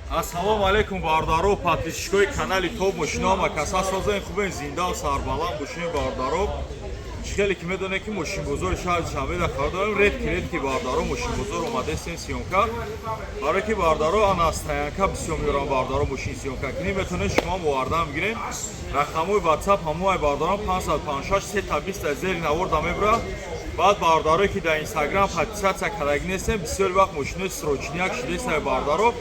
Ассалому алайкум, бародаро, подписчикои канали Топ Мошино. Ҳама каса созен, хубен, зиндаву сарбаланд бошем, бародаро. Чӣ хеле ки медонед, ки мошинбозори шаҳри Душанбеда қарор дорем. Редко, редко, бародаро, мошинбозор омадастем съёмка, барое ки, бародаро, ана стоянка бисёр меорам, бародаро, мошин съёмка кунем. Метавонед шумо овардан бигирем. Рақамҳои WhatsApp ҳамоай, бародарон, 556 320 зери наворда мебурад. Баъд, бародарое ки дар Инстаграм подписаться кардагӣ нестем, бисёри вақт мошинои срочный ак шидестай, бародаро.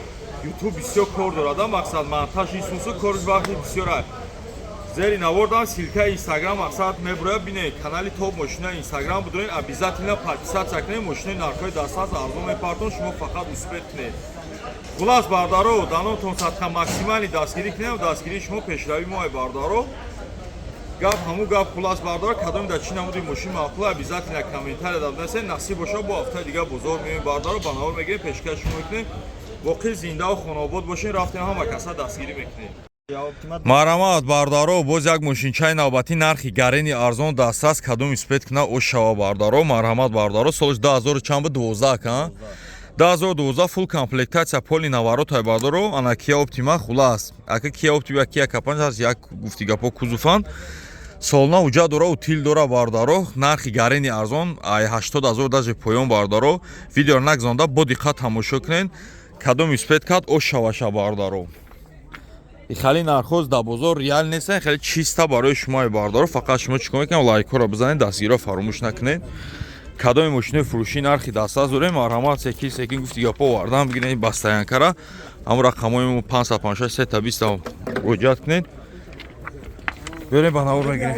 Ютуб бисёр кор дорада, мақсад монтаж исусу кори вақти бисёра. Зери навордам ссылка и Инстаграм, мақсад, мебурояд. Бинед, канали Топ Мошина Инстаграм будоред, обязательно подписаться кунед. Мошинои нархҳои дастрас, арзон мепартон, шумо фақат успеть кунед. Хулас, бародаро, данотон садқа, максимальный дастгирӣ кунем. Дастгирии шумо пешравии мои, бародаро. Гап ҳамун гап. Хулас, бародаро, кадоми дар чӣ намуди мошин маъқул, обязательно комментария дабнасед. Насиб боша, бо ҳафтаи дигар бозор меоем, бародаро, ба навор мегирем, пешкаш шумо мекунем. Боқӣ зиндаву хонаобод бошен. Рафтем, ҳама каса дастгирӣ мекунем. Марҳамат, бародаро, боз як мошинчаи навбатӣ, нархи гарени арзон, дастрас. Кадом успеть куна, ош шава, бародаро. Марҳамат, бародаро, солш 2000 чанд буд? 12 ка, 2012, фулл комплектация, полный наворот ай, бародаро. Ана Кия Оптима. Хулас, ака, Кия Оптима, Кия К5 ҳаст, як гуфти гапо кузуфан солна уҷа дора, утил дора, бародаро. Нархи гарени арзон, ай 80 000 даже поён, бародаро. Видеоро нагзонда, бо диққат тамошо кунед. Кадом успеть кард, ош шаваша, бародаро. Хеле нархоз дар бозор реал нестан, хеле чиста барои шумо, бародаро. Фақат шумо чӣ кор мекунед? Лайкҳоро бизанед, дастгириро фаромӯш накунед. Кадоми мошинои фурӯшӣ нархи дастрас дорем, марҳамат, секин секин гуфти гапо овардан бигиред. Ба стоянка ра ҳамон рақамҳои 556 320 муроҷиат кунед. Берем, ба навор мегирем.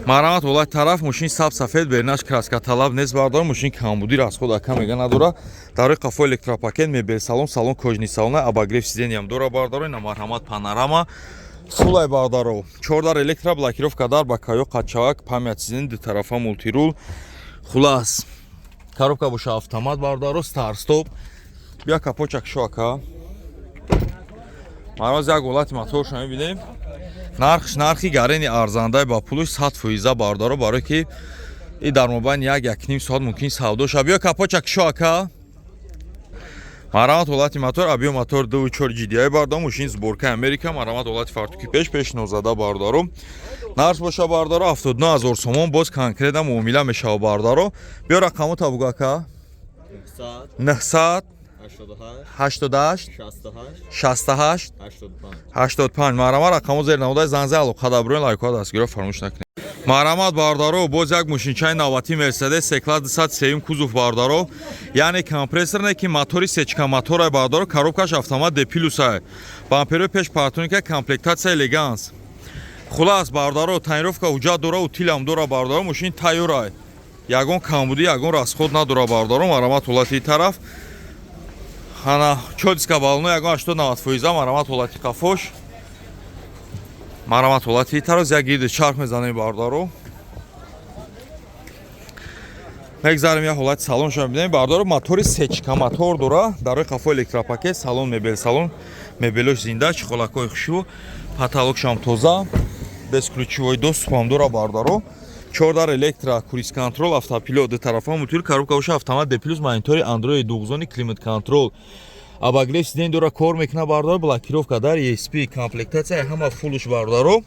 Марҳамат, ҳолати тараф мошин саб сафед, бернаш краска талаб нест, бардор. Мошин камбуди расход, ака мега, надора. Дар рӯи қафо электропакет, мебел салон, салон кожаный салона, обогрев сиденья м дора, бардаро. Ина, марҳамат, панорама фулай, бардаро. Чордар электро, блокировка дар ба каё қачавак, память сиденья, дутарафа мультируль. Хулас, коробка боша автомат, бардаро, старт стоп. Бия, капочак шо, ака. Мароз як ҳолати моторша мебинем. Нархш нархи гарени арзандаи, ба пулуш 100%, бардаро, барое ки и дар мобайни як якним соат мумкин савдо шава. Биё, капочак шо, ака. Марҳамат, ҳолати мотор, объём мотор 2,4 GDI, бардаро. Мошин сборка Америка. Марҳамат, ҳолати фартуки пеш, пеш нозада, бардаро. Нарх боша, бардаро, 79 ҳазор сомон, боз конкретно муомила мешава, бардаро. Биё, рақамо табуг, ака. 900 88 68 85. Марҳамат, рақамо зер намудаи, занг алоқа даброен. Лайкҳо, дастгиро фаромӯш накунед. Марҳамат, бардаро, боз як мошинчаи навбатӣ, Мерседес С-класс 203 кузов, бардаро, яъне компрессор не ки мотори сечка мотора, бардаро. Коробкаш автомат, Д плюс ай, бамперои пеш парктроника, комплектация элеганс. Хулас, бардаро, тонировка ҳуҷҷат дора, утилам дора, бардаро. Мошин тайёрай, ягон камбудӣ, ягон расход надора, бардаро. Марҳамат, ҳолати тараф ҳана чодиска балоно ягон 80-90%. Марҳамат, ҳолати қафош. Марҳамат, ҳолати тароз. Як гирди чарх мезанем, бардаро. Мегзарем, як ҳолати салоншо мебинем, бардаро. Мотори сечка мотор дора, дар рӯи қафо электропакет, салон мебел салон, мебелош зинда, чиқолакҳои хушрӯ, потолок шам тоза, бесключевой доступ ам дора, бардаро. Чордар электро, круиз контроль, автопилот, ду тарафа мутюр, коробка боша автомат, Д плюс, монитори Android дуғзони, климат контроль, обогрев сиденья дора, кор мекуна, бардаро, блокировка дар, ESP, комплектация ҳама фулуш, бардаро.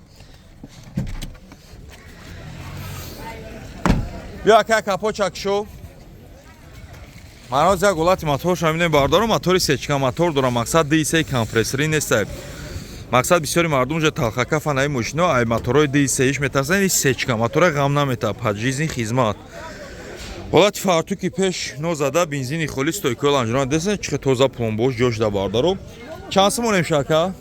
Биё, ака, капочак шо. Мароз як ҳолати моторша мебинем, бардаро. Мотори сечка мотор дора, мақсад, ДС компрессорӣ нестай. Мақсад, бисёри мардум уже талхакафан ай мошино, ай моторҳои ДС-иш метарсанд. Ин сечка мотора ғам намета, поджизни хизмат. Ҳолати фартуки пеш нозада, бензини холи, стойкои лонжерон деса чихе тоза, пломбош ҷош да, бардаро. Чанд сомонем шака?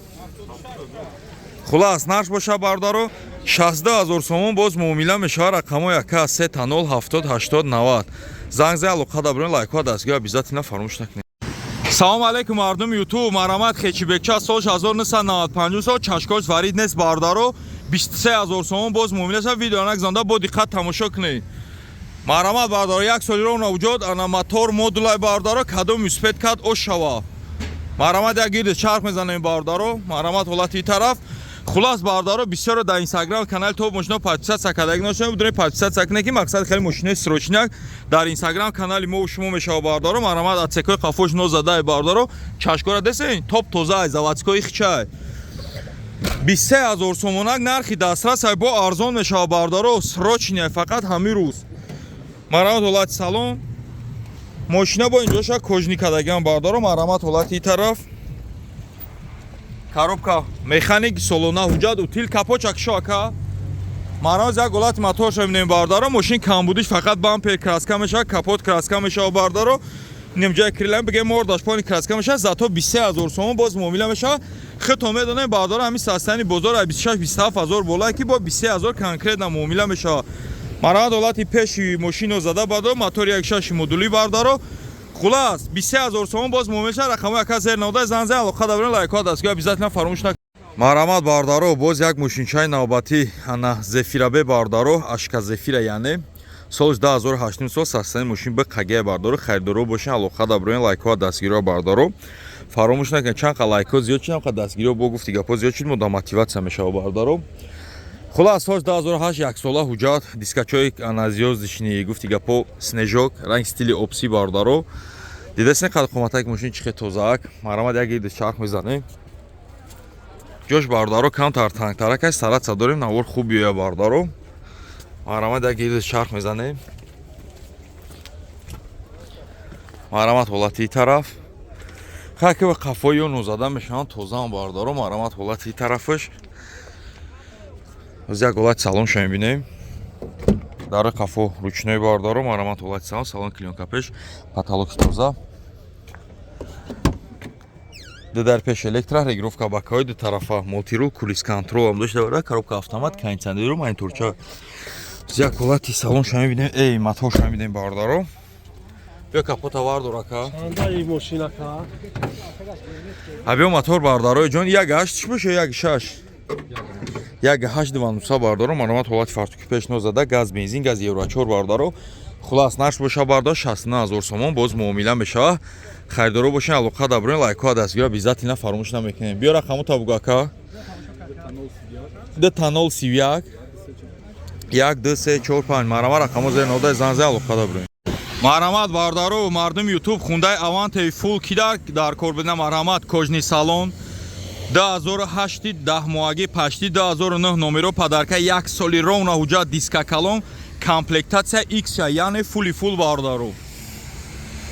Хулас, нарх боша, бардаро, 62 ҳазор сомон, боз муомила мешавад. Рақамҳои ака 3 0 70 80 90. Занг зай, алоқа дабрен. Лайкҳо, дастгир обязательно фаромӯш накунед. Салом алейкум, мардуми Ютуб. Марҳамат, хечибекча, солш 1995 сол, чашкош варид нест, бардаро. 23 ҳазор сомон, боз муомила шавад. Видео нагзонда, бо диққат тамошо кунед. Марҳамат, бардаро, як соли ро навҷод, ана мотор модулай, бардаро. Кадом успеть кард, ош шава. Марҳамат, як гирди чарх мезанем, бардаро. Марҳамат, ҳолати тараф. Хулас, бародаро, бисёро дар Инстаграм канали Топ Мошино подписаться кардаги ношуда будем, подписаться кунед, ки мақсад хеле мошинои срочняк дар Инстаграм канали мо шумо мешава. Бародаро, марҳамат, отсекои қафош нозадаи, бародаро, чашкора десен, топ тозаай, заводской хичай. 23 000 сомонак нархи дастрас ай, бо арзон мешава, бародаро, срочный, фақат ҳамин рӯз. Марҳамат, ҳолати салон мошина бо инҷоша кожаный кардагиам, бародаро. Марҳамат, ҳолати и тараф, коробка механик, солона ҳуҷҷат, утил, капоча кишо, ака. Марҳамат, як ҳолати моторша бинем, бародаро. Мошин камбудиш фақат бампер краска мешавад, капот краска мешавад, бародаро, нимҷои крылам бигем, мордаш пони краска мешавад. Зато 23 000 сомон боз муомила мешавад. Худтон медонем, бародаро, ҳамин состоянии бозор 26 27 ҳазор болае, ки бо 23 000 конкретно муомила мешавад. Марҳамат, ҳолати пеши мошино зада, бародаро, мотори 1.6 модули, бародаро. Хулас, 23 000 сомон боз муомила мешавад. Рақамҳои ака зер навода, занг зан, алоқа дабарен, лайкҳо дастгоҳ обязательно фаромӯш накунед. Марҳамат, бародаро, боз як мошинчаи навбатӣ, ана Зефира Б, бародаро, ашка Зефира, яъне соли 2008 сол, состоянии мошин б қагия, бародаро. Харидоро бошен, алоқа даброен, лайкҳо дастгириҳо, бародаро, фаромӯш накунед. Чанд қа лайкҳо зиёд шид, қа дастгириҳо бо гуфти гапҳо зиёд шид, мо мотивация мешава, бародаро. Хулас, соли 2008, яксола ҳуҷҷат, дискачои ана звёздочный, гуфти гапҳо, снежок, ранг стили опси, бародаро. Дидасен қад қоматак мошин чихе тозаак. Марҳамат, як гирди чарх мезанем. Ҷош, бародаро, камтар тангтарак аст, стараться дорем навор хуб биёя, бародаро. Марҳамат, як гирди чарх мезанем. Марҳамат, ҳолати и тараф, хаки ба қафои ё нозада мешаванд, тозаам, бародаро. Марҳамат, ҳолати и тарафаш. Оз як ҳолати салонша мебинем. Дари қафо ручной, бародаро. Марҳамат, ҳолати салон, салон клеёнка пеш, потолок тоза, ду дар пеш электро, регулировка бакаҳои ду тарафа, мультирул, круиз контрол ам дошта бара, коробка автомат, кондитсионеру, мониторча. Як ҳолати салонша мебинем, эй, моторша мебинем, бародаро. Биё, капота вардор, ака. Чанда мошин, ака? Биё, мотор, бародарои ҷон, як ҳашт чӣ боша, як шаш, як ҳашт двануса, бародаро. Марҳамат, ҳолати фартуки пеш нозада, газ бензин, газ евро 4, бародаро. Хулас, нарх боша, бардор, 69 000 сомон, боз муомила мешава. Харидоро бошен, алоқа даброен, лайкҳо дастгира обязательно фаромӯш намекунем. Биё, рақаму табугу, ака. 0031 1 2 3 4 5. Марҳамат, рақамо зер нода, занг зан, алоқа даброен. Марҳамат, бародаро, мардуми Ютуб, хундаи Аванте фул кида дар кор бина. Марҳамат, кожаный салон, 2008, 10 моҳагӣ, пашти 2009 номеро, подарка, як соли ровно ҳуҷҷат, диска калон, комплектация X, яъне фули фул, бародаро.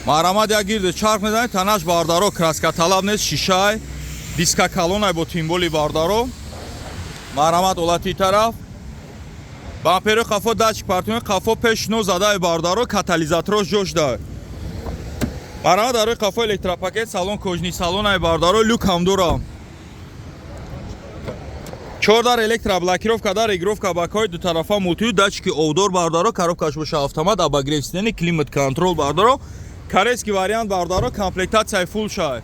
Марҳамат, як гирди чарх мезанед. Танаш, бародаро, краска талаб нест, шишай, диска калонай бо тимболи, бародаро. Марҳамат, ҳолати тараф, бампери қафо, датчик парктроник қафо пеш но задай, бародаро, катализаторош ҷош дай. Марҳамат, дар рӯи қафо электропакет, салон кожаный салонай, бародаро, люк ҳам дора, чордар электроблокировка дар, регулировка бакҳои дутарафа, мултию, датчики овдор, бародаро, коробкаш боша автомат, обогрев сидений, климат контроль, бародаро, корейский вариант, бародаро, комплектацияи фул шай.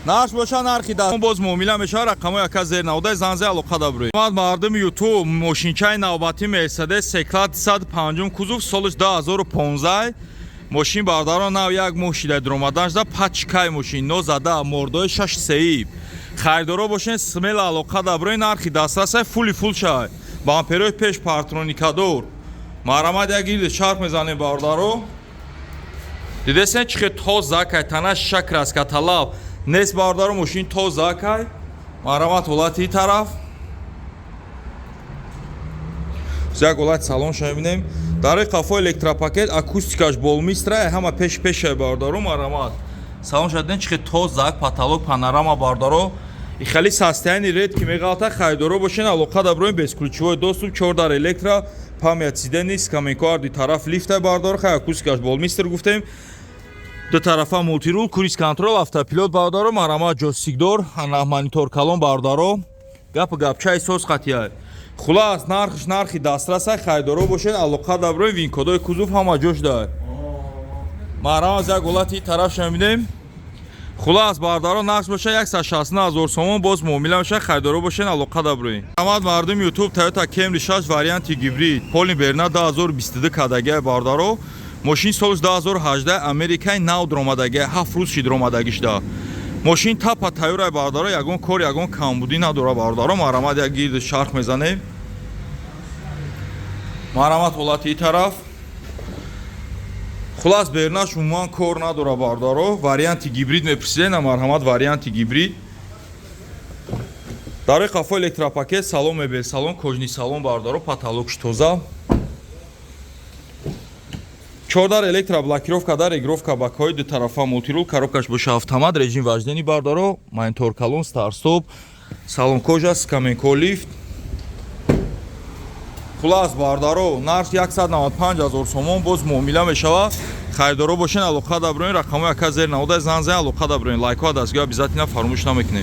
Нарх боша, нархи да боз муомила мешавад. Рақамҳои ака зер наводай, занг зай, алоқа дабрӯй. Мардуми Ютуб, мошинчаи навбатӣ Мерседес С-класс 105 кузов, солиш 2015 мошин, бародаро, нав як моҳ шида дуромадан шуда, пачкай мошин нозада, мордои шаш сеиб. Харидоро бошен, смело алоқа дабрӯи, нархи дастрасай, фули фул шай, бамперои пеш парктроникадор. Марҳамат, як гирди чарх мезанем, бародаро. Дидесен, чӣ хел тоза кай, тана шиша, краска талаб нест, бародаро, мошин тоза кай. Марҳамат, ҳолати и тараф, як ҳолати салонша мебинем. Дар қафо электропакет, акустикаш Болмистра, ҳама пеш пешай, бародаро. Марҳамат, салонша диден, чӣ хел тозак, потолок панорама, бародаро. И хеле состояние редко меғалта. Харидоро бошен, алоқа даброем, бесключевой доступ, чордар электро, память сидений, скамейко ҳарди тараф, лифта, бародаро. Хай, акустикаш Болмистер гуфтем, ду тарафа мультирул, круиз контроль, автопилот, бародаро. Марҳамат, ҷойстикдор, ана монитор калон, бародаро, гапу гапчаи соз қатия. Хулас, нархш нархи дастрасай. Харидоро бошед, алоқа даброем. Винкодои кузов ҳама ҷош дай. Марҳамат, як ҳолати тарафша мебинем. Хулас, бародаро, нарх боша 169 000 сомон, боз муомила мешавад. Харидоро бошед, алоқа даброем. Марҳамат, мардуми Ютуб, Тойота Camry 6 варианти гибрид, полный берна, 2022 кадагиай, бародаро. Мошин соли 2018, Америкаи нав дромадагиай, 7 рӯз шид ромадагӣ шуда. Мошин тапа тайёрай, бародаро, ягон кор, ягон камбудӣ надора, бародаро. Марҳамат, як гирд чарх мезанем. Марҳамат, ҳолати и тараф. Хулас, бернаш умуман кор надора, бародаро. Варианти гибрид мепурсидена, марҳамат, варианти гибрид. Дар рӯи қафо электропакет, салон, мебел салон, кожаный салон, бародаро, потолок ш тоза. Чордар электроблокировка дар регулировка бакҳои дутарафа, мультируль, коробка ш боша автомат, режим вождения, бардаро, монитор калон, старт-стоп, салон кожа, скаменко лифт. Хулас, бардаро, нарх 195 ҳазор сомон, боз муомила мешавад. Харидоро бошен, алоқа даброин, рақамҳои ака зер навода, зан зан, алоқа даброин. Лайкҳо дастгоҳ обязательно фаромӯш намекунем.